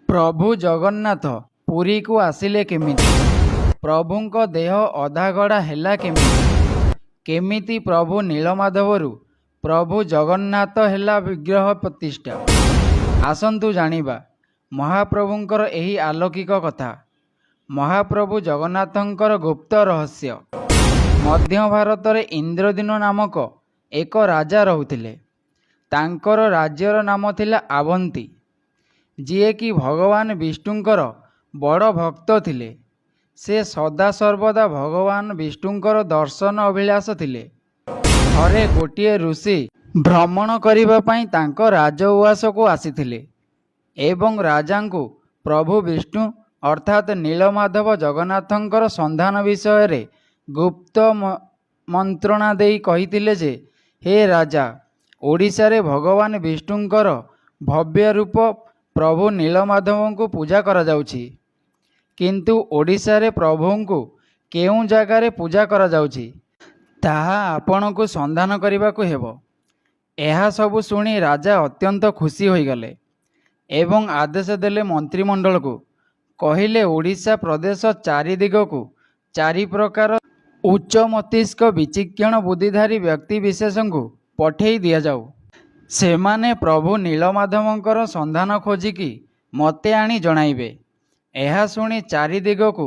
ପ୍ରଭୁ ଜଗନ୍ନାଥ ପୁରୀକୁ ଆସିଲେ କେମିତି? ପ୍ରଭୁଙ୍କ ଦେହ ଅଧାଗଢ଼ା ହେଲା କେମିତି? କେମିତି ପ୍ରଭୁ ନୀଳମାଧବରୁ ପ୍ରଭୁ ଜଗନ୍ନାଥ ହେଲା ବିଗ୍ରହ ପ୍ରତିଷ୍ଠା? ଆସନ୍ତୁ ଜାଣିବା ମହାପ୍ରଭୁଙ୍କର ଏହି ଆଲୌକିକ କଥା, ମହାପ୍ରଭୁ ଜଗନ୍ନାଥଙ୍କର ଗୁପ୍ତ ରହସ୍ୟ। ମଧ୍ୟ ଭାରତରେ ଇନ୍ଦ୍ରଦ୍ୟୁମ୍ନ ନାମକ ଏକ ରାଜା ରହୁଥିଲେ। ତାଙ୍କର ରାଜ୍ୟର ନାମ ଥିଲା ଆବନ୍ତୀ, ଯିଏକି ଭଗବାନ ବିଷ୍ଣୁଙ୍କର ବଡ଼ ଭକ୍ତ ଥିଲେ। ସେ ସଦାସର୍ବଦା ଭଗବାନ ବିଷ୍ଣୁଙ୍କର ଦର୍ଶନ ଅଭିଳାଷ ଥିଲେ। ଥରେ ଗୋଟିଏ ଋଷି ଭ୍ରମଣ କରିବା ପାଇଁ ତାଙ୍କ ରାଜଉଆସକୁ ଆସିଥିଲେ ଏବଂ ରାଜାଙ୍କୁ ପ୍ରଭୁ ବିଷ୍ଣୁ ଅର୍ଥାତ୍ ନୀଳମାଧବ ଜଗନ୍ନାଥଙ୍କର ସନ୍ଧାନ ବିଷୟରେ ଗୁପ୍ତ ମନ୍ତ୍ରଣା ଦେଇ କହିଥିଲେ ଯେ, ହେ ରାଜା, ଓଡ଼ିଶାରେ ଭଗବାନ ବିଷ୍ଣୁଙ୍କର ଭବ୍ୟ ରୂପ ପ୍ରଭୁ ନୀଳମାଧବଙ୍କୁ ପୂଜା କରାଯାଉଛି। କିନ୍ତୁ ଓଡ଼ିଶାରେ ପ୍ରଭୁଙ୍କୁ କେଉଁ ଜାଗାରେ ପୂଜା କରାଯାଉଛି, ତାହା ଆପଣଙ୍କୁ ସନ୍ଧାନ କରିବାକୁ ହେବ। ଏହା ସବୁ ଶୁଣି ରାଜା ଅତ୍ୟନ୍ତ ଖୁସି ହୋଇଗଲେ ଏବଂ ଆଦେଶ ଦେଲେ ମନ୍ତ୍ରିମଣ୍ଡଳକୁ। କହିଲେ, ଓଡ଼ିଶା ପ୍ରଦେଶ ଚାରି ଦିଗକୁ ଚାରି ପ୍ରକାର ଉଚ୍ଚ ମସ୍ତିଷ୍କ ବିଚକ୍ଷଣ ବୁଦ୍ଧିଧାରୀ ବ୍ୟକ୍ତିବିଶେଷଙ୍କୁ ପଠେଇ ଦିଆଯାଉ। ସେମାନେ ପ୍ରଭୁ ନୀଳମାଧବଙ୍କର ସନ୍ଧାନ ଖୋଜିକି ମୋତେ ଆଣି ଜଣାଇବେ। ଏହା ଶୁଣି ଚାରି ଦିଗକୁ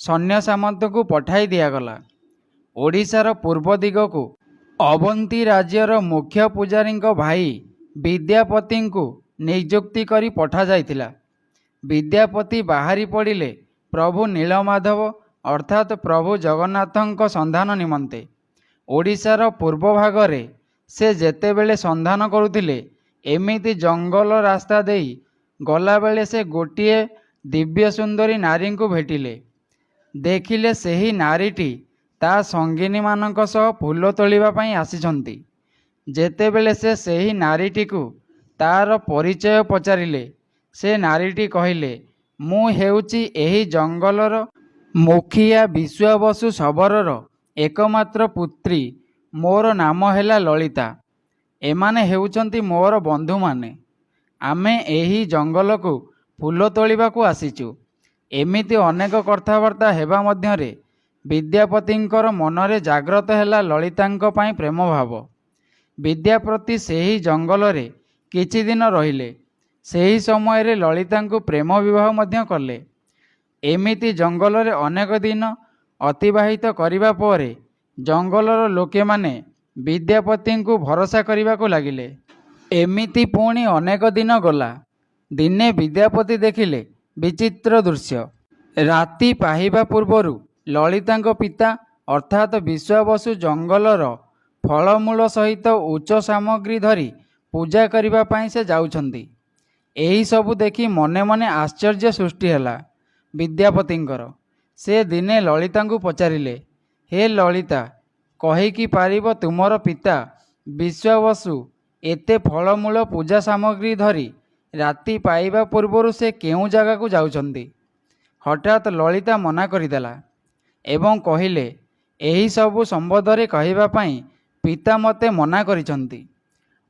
ସୈନ୍ୟସାମନ୍ତଙ୍କୁ ପଠାଇ ଦିଆଗଲା। ଓଡ଼ିଶାର ପୂର୍ବ ଦିଗକୁ ଅବନ୍ତୀ ରାଜ୍ୟର ମୁଖ୍ୟ ପୂଜାରୀଙ୍କ ଭାଇ ବିଦ୍ୟାପତିଙ୍କୁ ନିଯୁକ୍ତି କରି ପଠାଯାଇଥିଲା। ବିଦ୍ୟାପତି ବାହାରି ପଡ଼ିଲେ ପ୍ରଭୁ ନୀଳମାଧବ ଅର୍ଥାତ୍ ପ୍ରଭୁ ଜଗନ୍ନାଥଙ୍କ ସନ୍ଧାନ ନିମନ୍ତେ। ଓଡ଼ିଶାର ପୂର୍ବ ଭାଗରେ ସେ ଯେତେବେଳେ ସନ୍ଧାନ କରୁଥିଲେ, ଏମିତି ଜଙ୍ଗଲ ରାସ୍ତା ଦେଇ ଗଲାବେଳେ ସେ ଗୋଟିଏ ଦିବ୍ୟସୁନ୍ଦରୀ ନାରୀଙ୍କୁ ଭେଟିଲେ। ଦେଖିଲେ, ସେହି ନାରୀଟି ତା ସଙ୍ଗିନୀମାନଙ୍କ ସହ ଫୁଲ ତୋଳିବା ପାଇଁ ଆସିଛନ୍ତି। ଯେତେବେଳେ ସେ ସେହି ନାରୀଟିକୁ ତାର ପରିଚୟ ପଚାରିଲେ, ସେ ନାରୀଟି କହିଲେ, ମୁଁ ହେଉଛି ଏହି ଜଙ୍ଗଲର ମୁଖିଆ ବିଶ୍ୱାବସୁ ଶବରର ଏକମାତ୍ର ପୁତ୍ରୀ। ମୋର ନାମ ହେଲା ଲଳିତା। ଏମାନେ ହେଉଛନ୍ତି ମୋର ବନ୍ଧୁମାନେ। ଆମେ ଏହି ଜଙ୍ଗଲକୁ ଫୁଲ ତୋଳିବାକୁ ଆସିଛୁ। ଏମିତି ଅନେକ କଥାବାର୍ତ୍ତା ହେବା ମଧ୍ୟରେ ବିଦ୍ୟାପତିଙ୍କର ମନରେ ଜାଗ୍ରତ ହେଲା ଲଳିତାଙ୍କ ପାଇଁ ପ୍ରେମଭାବ। ବିଦ୍ୟାପତି ସେହି ଜଙ୍ଗଲରେ କିଛି ଦିନ ରହିଲେ। ସେହି ସମୟରେ ଲଳିତାଙ୍କୁ ପ୍ରେମ ବିବାହ ମଧ୍ୟ କଲେ। ଏମିତି ଜଙ୍ଗଲରେ ଅନେକ ଦିନ ଅତିବାହିତ କରିବା ପରେ ଜଙ୍ଗଲର ଲୋକମାନେ ବିଦ୍ୟାପତିଙ୍କୁ ଭରସା କରିବାକୁ ଲାଗିଲେ। ଏମିତି ପୁଣି ଅନେକ ଦିନ ଗଲା। ଦିନେ ବିଦ୍ୟାପତି ଦେଖିଲେ ବିଚିତ୍ର ଦୃଶ୍ୟ। ରାତି ପାହିବା ପୂର୍ବରୁ ଲଳିତାଙ୍କ ପିତା ଅର୍ଥାତ୍ ବିଶ୍ୱାବସୁ ଜଙ୍ଗଲର ଫଳମୂଳ ସହିତ ଉଚ୍ଚ ସାମଗ୍ରୀ ଧରି ପୂଜା କରିବା ପାଇଁ ସେ ଯାଉଛନ୍ତି। ଏହି ସବୁ ଦେଖି ମନେ ମନେ ଆଶ୍ଚର୍ଯ୍ୟ ସୃଷ୍ଟି ହେଲା ବିଦ୍ୟାପତିଙ୍କର। ସେ ଦିନେ ଲଳିତାଙ୍କୁ ପଚାରିଲେ, ହେ ଲଳିତା, କହିକି ପାରିବ ତୁମର ପିତା ବିଶ୍ୱାବସୁ ଏତେ ଫଳମୂଳ ପୂଜା ସାମଗ୍ରୀ ଧରି ରାତି ପାହିବା ପୂର୍ବରୁ ସେ କେଉଁ ଜାଗାକୁ ଯାଉଛନ୍ତି? ହଠାତ୍ ଲଳିତା ମନା କରିଦେଲା ଏବଂ କହିଲେ, ଏହି ସବୁ ସମ୍ବନ୍ଧରେ କହିବା ପାଇଁ ପିତା ମୋତେ ମନା କରିଛନ୍ତି।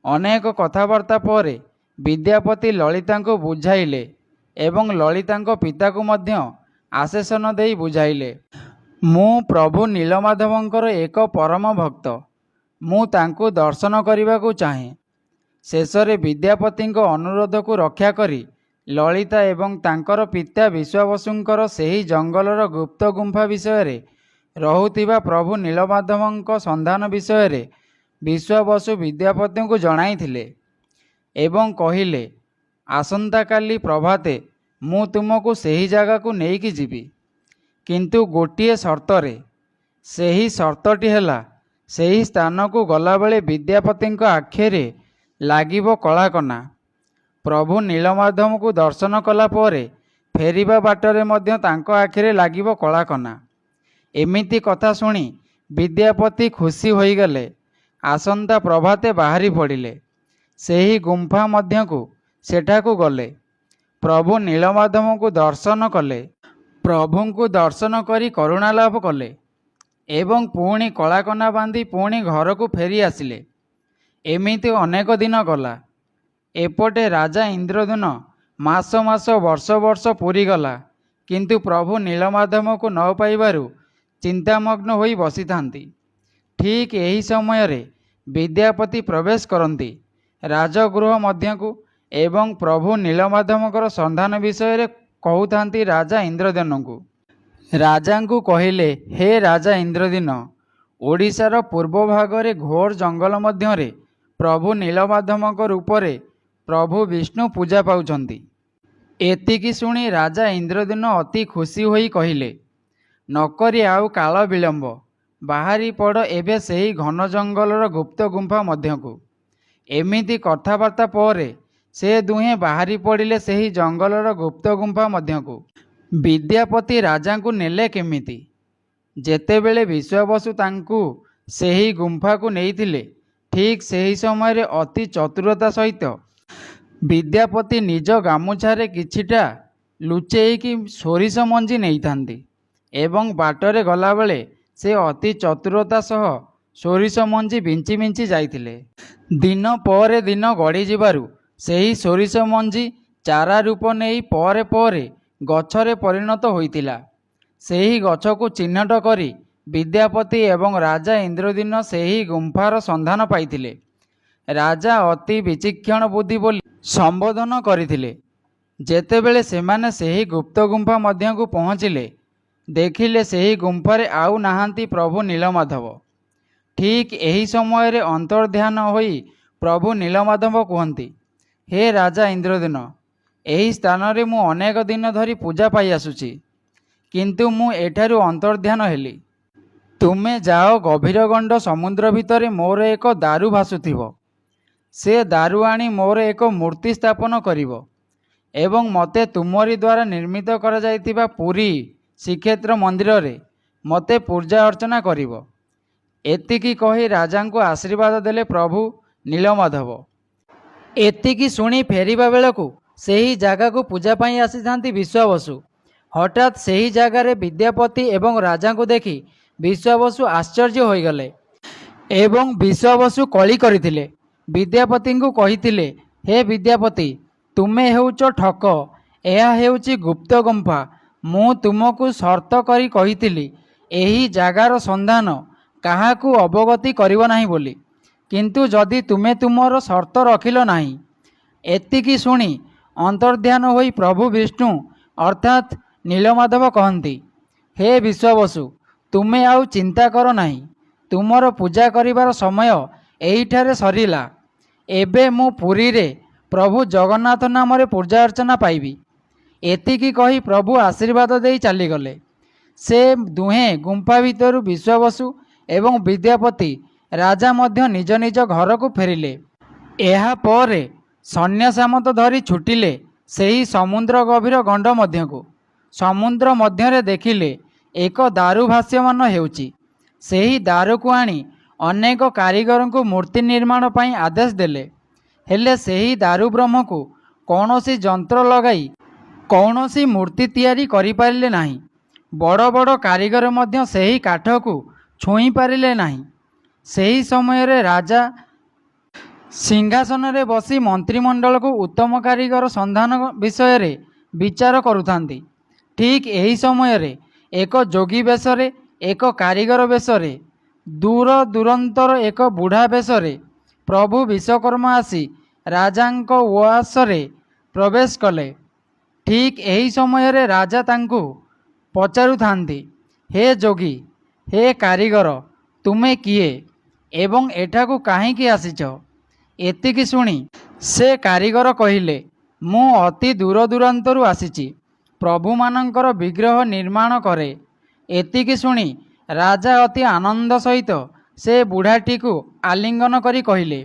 ଅନେକ କଥାବାର୍ତ୍ତା ପରେ ବିଦ୍ୟାପତି ଲଳିତାଙ୍କୁ ବୁଝାଇଲେ ଏବଂ ଲଳିତାଙ୍କ ପିତାକୁ ମଧ୍ୟ ଆଶ୍ୱାସନା ଦେଇ ବୁଝାଇଲେ, ମୁଁ ପ୍ରଭୁ ନୀଳମାଧବଙ୍କର ଏକ ପରମ ଭକ୍ତ। ମୁଁ ତାଙ୍କୁ ଦର୍ଶନ କରିବାକୁ ଚାହେଁ। ଶେଷରେ ବିଦ୍ୟାପତିଙ୍କ ଅନୁରୋଧକୁ ରକ୍ଷା କରି ଲଳିତା ଏବଂ ତାଙ୍କର ପିତା ବିଶ୍ୱାବସୁଙ୍କର ସେହି ଜଙ୍ଗଲର ଗୁପ୍ତ ଗୁମ୍ଫା ବିଷୟରେ ରହୁଥିବା ପ୍ରଭୁ ନୀଳମାଧବଙ୍କ ସନ୍ଧାନ ବିଷୟରେ ବିଶ୍ୱାବସୁ ବିଦ୍ୟାପତିଙ୍କୁ ଜଣାଇଥିଲେ ଏବଂ କହିଲେ, ଆସନ୍ତାକାଲି ପ୍ରଭାତେ ମୁଁ ତୁମକୁ ସେହି ଜାଗାକୁ ନେଇକି ଯିବି, କିନ୍ତୁ ଗୋଟିଏ ସର୍ତ୍ତରେ। ସେହି ସର୍ତ୍ତଟି ହେଲା, ସେହି ସ୍ଥାନକୁ ଗଲାବେଳେ ବିଦ୍ୟାପତିଙ୍କ ଆଖିରେ ଲାଗିବ କଳାକନା। ପ୍ରଭୁ ନୀଳମାଧବଙ୍କୁ ଦର୍ଶନ କଲା ପରେ ଫେରିବା ବାଟରେ ମଧ୍ୟ ତାଙ୍କ ଆଖିରେ ଲାଗିବ କଳାକନା। ଏମିତି କଥା ଶୁଣି ବିଦ୍ୟାପତି ଖୁସି ହୋଇଗଲେ। ଆସନ୍ତା ପ୍ରଭାତେ ବାହାରି ପଡ଼ିଲେ ସେହି ଗୁମ୍ଫା ମଧ୍ୟକୁ। ସେଠାକୁ ଗଲେ, ପ୍ରଭୁ ନୀଳମାଧବଙ୍କୁ ଦର୍ଶନ କଲେ। ପ୍ରଭୁଙ୍କୁ ଦର୍ଶନ କରି କରୁଣା ଲାଭ କଲେ ଏବଂ ପୁଣି କଳାକନା ବାନ୍ଧି ପୁଣି ଘରକୁ ଫେରି ଆସିଲେ। ଏମିତି ଅନେକ ଦିନ ଗଲା। ଏପଟେ ରାଜା ଇନ୍ଦ୍ରଦ୍ୟୁମ୍ନ ମାସ ମାସ ବର୍ଷ ବର୍ଷ ପୂରିଗଲା, କିନ୍ତୁ ପ୍ରଭୁ ନୀଳମାଧବଙ୍କୁ ନ ପାଇବାରୁ ଚିନ୍ତାମଗ୍ନ ହୋଇ ବସିଥାନ୍ତି। ଠିକ୍ ଏହି ସମୟରେ ବିଦ୍ୟାପତି ପ୍ରବେଶ କରନ୍ତି ରାଜଗୃହ ମଧ୍ୟକୁ ଏବଂ ପ୍ରଭୁ ନୀଳମାଧବଙ୍କର ସନ୍ଧାନ ବିଷୟରେ କହୁଥାନ୍ତି ରାଜା ଇନ୍ଦ୍ରଦ୍ୟୁମ୍ନଙ୍କୁ। ରାଜାଙ୍କୁ କହିଲେ, ହେ ରାଜା ଇନ୍ଦ୍ରଦ୍ୟୁମ୍ନ, ଓଡ଼ିଶାର ପୂର୍ବ ଭାଗରେ ଘୋର ଜଙ୍ଗଲ ମଧ୍ୟରେ ପ୍ରଭୁ ନୀଳମାଧବଙ୍କ ରୂପରେ ପ୍ରଭୁ ବିଷ୍ଣୁ ପୂଜା ପାଉଛନ୍ତି। ଏତିକି ଶୁଣି ରାଜା ଇନ୍ଦ୍ରଦ୍ୟୁମ୍ନ ଅତି ଖୁସି ହୋଇ କହିଲେ, ନକରି ଆଉ କାଳ ବିଳମ୍ବ, ବାହାରି ପଡ଼ ଏବେ ସେହି ଘନ ଜଙ୍ଗଲର ଗୁପ୍ତ ଗୁମ୍ଫା ମଧ୍ୟକୁ। ଏମିତି କଥାବାର୍ତ୍ତା ପରେ ସେ ଦୁହେଁ ବାହାରି ପଡ଼ିଲେ ସେହି ଜଙ୍ଗଲର ଗୁପ୍ତ ଗୁମ୍ଫା ମଧ୍ୟକୁ। ବିଦ୍ୟାପତି ରାଜାଙ୍କୁ ନେଲେ କେମିତି? ଯେତେବେଳେ ବିଶ୍ୱାବସୁ ତାଙ୍କୁ ସେହି ଗୁମ୍ଫାକୁ ନେଇଥିଲେ, ଠିକ୍ ସେହି ସମୟରେ ଅତି ଚତୁରତା ସହିତ ବିଦ୍ୟାପତି ନିଜ ଗାମୁଛାରେ କିଛିଟା ଲୁଚେଇକି ସୋରିଷ ମଞ୍ଜି ନେଇଥାନ୍ତି ଏବଂ ବାଟରେ ଗଲାବେଳେ ସେ ଅତି ଚତୁରତା ସହ ସୋରିଷ ମଞ୍ଜି ବିଞ୍ଚି ବିଞ୍ଚି ଯାଇଥିଲେ। ଦିନ ପରେ ଦିନ ଗଡ଼ିଯିବାରୁ ସେହି ସୋରିଷ ମଞ୍ଜି ଚାରା ରୂପ ନେଇ ପରେ ପରେ ଗଛରେ ପରିଣତ ହୋଇଥିଲା। ସେହି ଗଛକୁ ଚିହ୍ନଟ କରି ବିଦ୍ୟାପତି ଏବଂ ରାଜା ଇନ୍ଦ୍ରଦ୍ୟୁମ୍ନ ସେହି ଗୁମ୍ଫାର ସନ୍ଧାନ ପାଇଥିଲେ। ରାଜା ଅତି ବିଚକ୍ଷଣ ବୁଦ୍ଧି ବୋଲି ସମ୍ବୋଧନ କରିଥିଲେ। ଯେତେବେଳେ ସେମାନେ ସେହି ଗୁପ୍ତ ଗୁମ୍ଫା ମଧ୍ୟକୁ ପହଞ୍ଚିଲେ, ଦେଖିଲେ ସେହି ଗୁମ୍ଫାରେ ଆଉ ନାହାନ୍ତି ପ୍ରଭୁ ନୀଳମାଧବ। ଠିକ୍ ଏହି ସମୟରେ ଅନ୍ତର୍ଧ୍ୟାନ ହୋଇ ପ୍ରଭୁ ନୀଳମାଧବ କୁହନ୍ତି, ହେ ରାଜା ଇନ୍ଦ୍ରଦ୍ୟୁମ୍ନ, ଏହି ସ୍ଥାନରେ ମୁଁ ଅନେକ ଦିନ ଧରି ପୂଜା ପାଇଆସୁଛି, କିନ୍ତୁ ମୁଁ ଏଠାରୁ ଅନ୍ତର୍ଧ୍ୟାନ ହେଲି। ତୁମେ ଯାଅ, ଗଭୀର ଗଣ୍ଡ ସମୁଦ୍ର ଭିତରେ ମୋର ଏକ ଦାରୁ ଭାସୁଥିବ। ସେ ଦାରୁ ଆଣି ମୋର ଏକ ମୂର୍ତ୍ତି ସ୍ଥାପନ କରିବ ଏବଂ ମୋତେ ତୁମରି ଦ୍ୱାରା ନିର୍ମିତ କରାଯାଇଥିବା ପୁରୀ ଶ୍ରୀକ୍ଷେତ୍ର ମନ୍ଦିରରେ ମୋତେ ପୂଜା ଅର୍ଚ୍ଚନା କରିବ। ଏତିକି କହି ରାଜାଙ୍କୁ ଆଶୀର୍ବାଦ ଦେଲେ ପ୍ରଭୁ ନୀଳମାଧବ। ଏତିକି ଶୁଣି ଫେରିବା ବେଳକୁ ସେହି ଜାଗାକୁ ପୂଜା ପାଇଁ ଆସିଥାନ୍ତି ବିଶ୍ୱାବସୁ। ହଠାତ୍ ସେହି ଜାଗାରେ ବିଦ୍ୟାପତି ଏବଂ ରାଜାଙ୍କୁ ଦେଖି ବିଶ୍ୱାବସୁ ଆଶ୍ଚର୍ଯ୍ୟ ହୋଇଗଲେ ଏବଂ ବିଶ୍ୱାବସୁ କଳି କରିଥିଲେ। ବିଦ୍ୟାପତିଙ୍କୁ କହିଥିଲେ, ହେ ବିଦ୍ୟାପତି, ତୁମେ ହେଉଛ ଠକ। ଏହା ହେଉଛି ଗୁପ୍ତ ଗୁମ୍ଫା। ମୁଁ ତୁମକୁ ସର୍ତ୍ତ କରି କହିଥିଲି ଏହି ଜାଗାର ସନ୍ଧାନ କାହାକୁ ଅବଗତି କରିବ ନାହିଁ ବୋଲି, କିନ୍ତୁ ଯଦି ତୁମେ ତୁମର ସର୍ତ୍ତ ରଖିଲ ନାହିଁ। ଏତିକି ଶୁଣି ଅନ୍ତର୍ଧ୍ୟାନ ହୋଇ ପ୍ରଭୁ ବିଷ୍ଣୁ ଅର୍ଥାତ୍ ନୀଳମାଧବ କହନ୍ତି, ହେ ବିଶ୍ୱାବସୁ, ତୁମେ ଆଉ ଚିନ୍ତା କର ନାହିଁ। ତୁମର ପୂଜା କରିବାର ସମୟ ଏହିଠାରେ ସରିଲା। ଏବେ ମୁଁ ପୁରୀରେ ପ୍ରଭୁ ଜଗନ୍ନାଥ ନାମରେ ପୂଜା ଅର୍ଚ୍ଚନା ପାଇବି। ଏତିକି କହି ପ୍ରଭୁ ଆଶୀର୍ବାଦ ଦେଇ ଚାଲିଗଲେ। ସେ ଦୁହେଁ ଗୁମ୍ଫା ଭିତରୁ ବିଶ୍ୱାବସୁ ଏବଂ ବିଦ୍ୟାପତି ରାଜା ମଧ୍ୟ ନିଜ ନିଜ ଘରକୁ ଫେରିଲେ। ଏହାପରେ ସୈନ୍ୟସାମନ୍ତ ଧରି ଛୁଟିଲେ ସେହି ସମୁଦ୍ର ଗଭୀର ଗଣ୍ଡ ମଧ୍ୟକୁ। ସମୁଦ୍ର ମଧ୍ୟରେ ଦେଖିଲେ ଏକ ଦାରୁ ଭାସ୍ୟମାନ ହେଉଛି। ସେହି ଦାରୁକୁ ଆଣି ଅନେକ କାରିଗରଙ୍କୁ ମୂର୍ତ୍ତି ନିର୍ମାଣ ପାଇଁ ଆଦେଶ ଦେଲେ। ହେଲେ ସେହି ଦାରୁବ୍ରହ୍ମକୁ କୌଣସି ଯନ୍ତ୍ର ଲଗାଇ କୌଣସି ମୂର୍ତ୍ତି ତିଆରି କରିପାରିଲେ ନାହିଁ। ବଡ଼ ବଡ଼ କାରିଗର ମଧ୍ୟ ସେହି କାଠକୁ ଛୁଇଁ ପାରିଲେ ନାହିଁ। ସେହି ସମୟରେ ରାଜା ସିଂହାସନରେ ବସି ମନ୍ତ୍ରିମଣ୍ଡଳକୁ ଉତ୍ତମ କାରିଗର ସନ୍ଧାନ ବିଷୟରେ ବିଚାର କରୁଥାନ୍ତି। ଠିକ୍ ଏହି ସମୟରେ ଏକ ଯୋଗୀ ବେଶରେ, ଏକ କାରିଗର ବେଶରେ, ଦୂର ଦୂରାନ୍ତର ଏକ ବୁଢ଼ା ବେଶରେ ପ୍ରଭୁ ବିଶ୍ୱକର୍ମା ଆସି ରାଜାଙ୍କ ଉଆସରେ ପ୍ରବେଶ କଲେ। ଠିକ୍ ଏହି ସମୟରେ ରାଜା ତାଙ୍କୁ ପଚାରୁଥାନ୍ତି, ହେ ଯୋଗୀ, ହେ କାରିଗର, ତୁମେ କିଏ ଏବଂ ଏଠାକୁ କାହିଁକି ଆସିଛ? ଏତିକି ଶୁଣି ସେ କାରିଗର କହିଲେ, ମୁଁ ଅତି ଦୂର ଦୂରାନ୍ତରୁ ଆସିଛି, ପ୍ରଭୁମାନଙ୍କର ବିଗ୍ରହ ନିର୍ମାଣ କରେ। ଏତିକି ଶୁଣି ରାଜା ଅତି ଆନନ୍ଦ ସହିତ ସେ ବୁଢ଼ାଟିକୁ ଆଲିଙ୍ଗନ କରି କହିଲେ,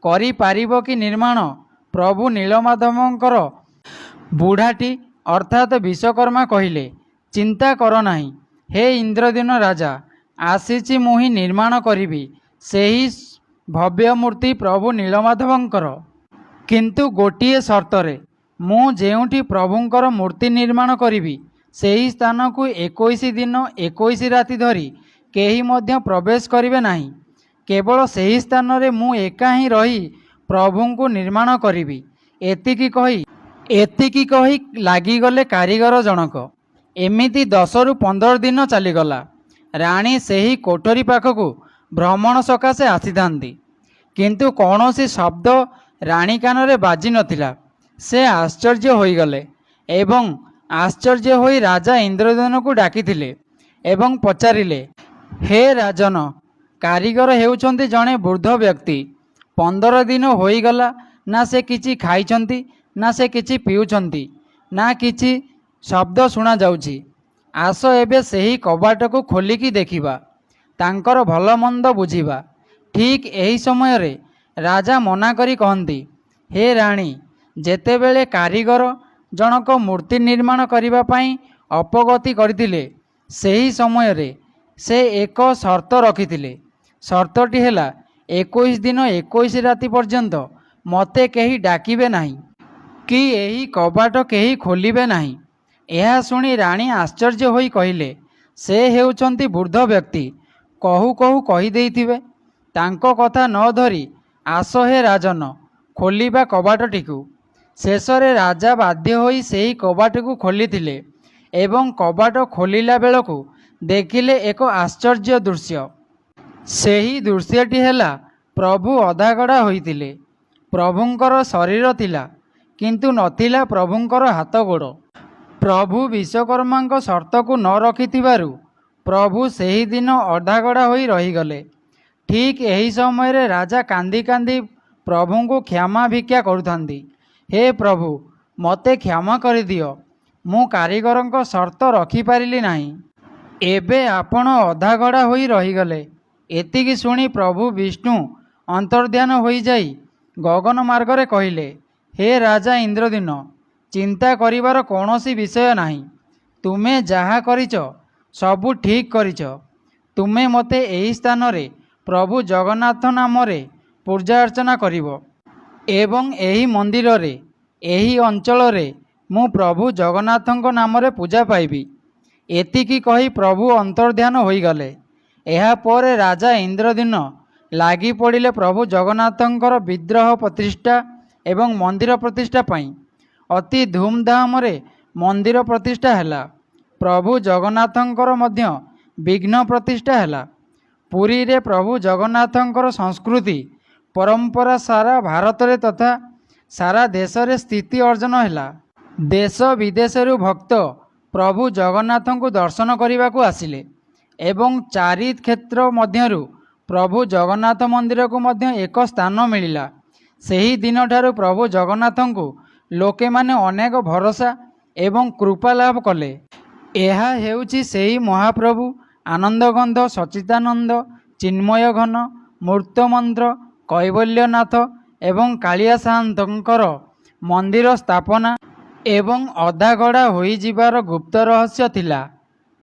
କରିପାରିବ କି ନିର୍ମାଣ ପ୍ରଭୁ ନୀଳମାଧବଙ୍କର? ବୁଢ଼ାଟି ଅର୍ଥାତ୍ ବିଶ୍ୱକର୍ମା କହିଲେ, ଚିନ୍ତା କର ନାହିଁ ହେ ଇନ୍ଦ୍ରଦ୍ୟୁମ୍ନ ରାଜା, ଆସିଛି ମୁହିଁ ନିର୍ମାଣ କରିବି ସେହି ଭବ୍ୟ ମୂର୍ତ୍ତି ପ୍ରଭୁ ନୀଳମାଧବଙ୍କର। କିନ୍ତୁ ଗୋଟିଏ ସର୍ତ୍ତରେ, ମୁଁ ଯେଉଁଠି ପ୍ରଭୁଙ୍କର ମୂର୍ତ୍ତି ନିର୍ମାଣ କରିବି ସେହି ସ୍ଥାନକୁ 21 ଦିନ 21 ରାତି ଧରି କେହି ମଧ୍ୟ ପ୍ରବେଶ କରିବେ ନାହିଁ। କେବଳ ସେହି ସ୍ଥାନରେ ମୁଁ ଏକା ହିଁ ରହି ପ୍ରଭୁଙ୍କୁ ନିର୍ମାଣ କରିବି। ଏତିକି କହି ଏତିକି କହି ଲାଗିଗଲେ କାରିଗର ଜଣକ। ଏମିତି 10ରୁ 15 ଦିନ ଚାଲିଗଲା। ରାଣୀ ସେହି କୋଠରୀ ପାଖକୁ ଭ୍ରମଣ ସକାଶେ ଆସିଥାନ୍ତି। କିନ୍ତୁ କୌଣସି ଶବ୍ଦ ରାଣୀ କାନରେ ବାଜି ନଥିଲା। ସେ ଆଶ୍ଚର୍ଯ୍ୟ ହୋଇଗଲେ ଏବଂ ଆଶ୍ଚର୍ଯ୍ୟ ହୋଇ ରାଜା ଇନ୍ଦ୍ରଦ୍ୟୁମ୍ନଙ୍କୁ ଡାକିଥିଲେ ଏବଂ ପଚାରିଲେ, ହେ ରାଜନ, କାରିଗର ହେଉଛନ୍ତି ଜଣେ ବୃଦ୍ଧ ବ୍ୟକ୍ତି। 15 ଦିନ ହୋଇଗଲା, ନା ସେ କିଛି ଖାଇଛନ୍ତି, ନା ସେ କିଛି ପିଉଛନ୍ତି, ନା କିଛି ଶବ୍ଦ ଶୁଣାଯାଉଛି। ଆସ, ଏବେ ସେହି କବାଟକୁ ଖୋଲିକି ଦେଖିବା, ତାଙ୍କର ଭଲମନ୍ଦ ବୁଝିବା। ଠିକ୍ ଏହି ସମୟରେ ରାଜା ମନା କରି କହନ୍ତି, ହେ ରାଣୀ, ଯେତେବେଳେ କାରିଗର ଜଣକ ମୂର୍ତ୍ତି ନିର୍ମାଣ କରିବା ପାଇଁ ଅପଗତି କରିଥିଲେ, ସେହି ସମୟରେ ସେ ଏକ ସର୍ତ୍ତ ରଖିଥିଲେ। ସର୍ତ୍ତଟି ହେଲା, 21 ଦିନ 21 ରାତି ପର୍ଯ୍ୟନ୍ତ ମୋତେ କେହି ଡାକିବେ ନାହିଁ କି ଏହି କବାଟ କେହି ଖୋଲିବେ ନାହିଁ। ଏହା ଶୁଣି ରାଣୀ ଆଶ୍ଚର୍ଯ୍ୟ ହୋଇ କହିଲେ, ସେ ହେଉଛନ୍ତି ବୃଦ୍ଧ ବ୍ୟକ୍ତି, କହୁ କହୁ କହିଦେଇଥିବେ। ତାଙ୍କ କଥା ନ ଧରି ଆସ ହେ ରାଜନ, ଖୋଲିବା କବାଟଟିକୁ। ଶେଷରେ ରାଜା ବାଧ୍ୟ ହୋଇ ସେହି କବାଟକୁ ଖୋଲିଥିଲେ ଏବଂ କବାଟ ଖୋଲିଲା ବେଳକୁ ଦେଖିଲେ ଏକ ଆଶ୍ଚର୍ଯ୍ୟ ଦୃଶ୍ୟ। ସେହି ଦୃଶ୍ୟଟି ହେଲା, ପ୍ରଭୁ ଅଧାଗଢ଼ା ହୋଇଥିଲେ। ପ୍ରଭୁଙ୍କର ଶରୀର ଥିଲା, କିନ୍ତୁ ନଥିଲା ପ୍ରଭୁଙ୍କର ହାତ ଗୋଡ଼। ପ୍ରଭୁ ବିଶ୍ୱକର୍ମାଙ୍କ ସର୍ତ୍ତକୁ ନ ରଖିଥିବାରୁ ପ୍ରଭୁ ସେହିଦିନ ଅଧାଗଢ଼ା ହୋଇ ରହିଗଲେ। ଠିକ୍ ଏହି ସମୟରେ ରାଜା କାନ୍ଦି କାନ୍ଦି ପ୍ରଭୁଙ୍କୁ କ୍ଷମା ଭିକ୍ଷା କରୁଥାନ୍ତି, ହେ ପ୍ରଭୁ, ମୋତେ କ୍ଷମା କରିଦିଅ, ମୁଁ କାରିଗରଙ୍କ ସର୍ତ୍ତ ରଖିପାରିଲି ନାହିଁ। ଏବେ ଆପଣ ଅଧାଗଢ଼ା ହୋଇ ରହିଗଲେ। ଏତିକି ଶୁଣି ପ୍ରଭୁ ବିଷ୍ଣୁ ଅନ୍ତର୍ଦ୍ଧାନ ହୋଇଯାଇ ଗଗନ ମାର୍ଗରେ କହିଲେ, ହେ ରାଜା ଇନ୍ଦ୍ରଦ୍ୟୁମ୍ନ, ଚିନ୍ତା କରିବାର କୌଣସି ବିଷୟ ନାହିଁ। ତୁମେ ଯାହା କରିଛ ସବୁ ଠିକ୍ କରିଛ। ତୁମେ ମୋତେ ଏହି ସ୍ଥାନରେ ପ୍ରଭୁ ଜଗନ୍ନାଥ ନାମରେ ପୂଜା ଅର୍ଚ୍ଚନା କରିବ ଏବଂ ଏହି ମନ୍ଦିରରେ, ଏହି ଅଞ୍ଚଳରେ ମୁଁ ପ୍ରଭୁ ଜଗନ୍ନାଥଙ୍କ ନାମରେ ପୂଜା ପାଇବି। ଏତିକି କହି ପ୍ରଭୁ ଅନ୍ତର୍ଦ୍ଧାନ ହୋଇଗଲେ। ଏହାପରେ ରାଜା ଇନ୍ଦ୍ରଦ୍ୟୁମ୍ନ ଲାଗିପଡ଼ିଲେ ପ୍ରଭୁ ଜଗନ୍ନାଥଙ୍କର ବିଗ୍ରହ ପ୍ରତିଷ୍ଠା ଏବଂ ମନ୍ଦିର ପ୍ରତିଷ୍ଠା ପାଇଁ। ଅତି ଧୁମଧାମରେ ମନ୍ଦିର ପ୍ରତିଷ୍ଠା ହେଲା। ପ୍ରଭୁ ଜଗନ୍ନାଥଙ୍କର ମଧ୍ୟ ବିଗ୍ରହ ପ୍ରତିଷ୍ଠା ହେଲା। ପୁରୀରେ ପ୍ରଭୁ ଜଗନ୍ନାଥଙ୍କର ସଂସ୍କୃତି ପରମ୍ପରା ସାରା ଭାରତରେ ତଥା ସାରା ଦେଶରେ ସ୍ଥିତି ଅର୍ଜନ ହେଲା। ଦେଶ ବିଦେଶରୁ ଭକ୍ତ ପ୍ରଭୁ ଜଗନ୍ନାଥଙ୍କୁ ଦର୍ଶନ କରିବାକୁ ଆସିଲେ ଏବଂ ଚାରି କ୍ଷେତ୍ର ମଧ୍ୟରୁ ପ୍ରଭୁ ଜଗନ୍ନାଥ ମନ୍ଦିରକୁ ମଧ୍ୟ ଏକ ସ୍ଥାନ ମିଳିଲା। ସେହି ଦିନଠାରୁ ପ୍ରଭୁ ଜଗନ୍ନାଥଙ୍କୁ ଲୋକମାନେ ଅନେକ ଭରସା ଏବଂ କୃପା ଲାଭ କଲେ। ଏହା ହେଉଛି ସେହି ମହାପ୍ରଭୁ ଆନନ୍ଦଘନ ସଚ୍ଚିଦାନନ୍ଦ ଚିନ୍ମୟଘନ ମୂର୍ତ୍ତିମନ୍ତ କୈବଲ୍ୟନାଥ ଏବଂ କାଳିଆ ସାଆନ୍ତଙ୍କର ମନ୍ଦିର ସ୍ଥାପନା ଏବଂ ଅଧାଗଢ଼ା ହୋଇଯିବାର ଗୁପ୍ତ ରହସ୍ୟ ଥିଲା।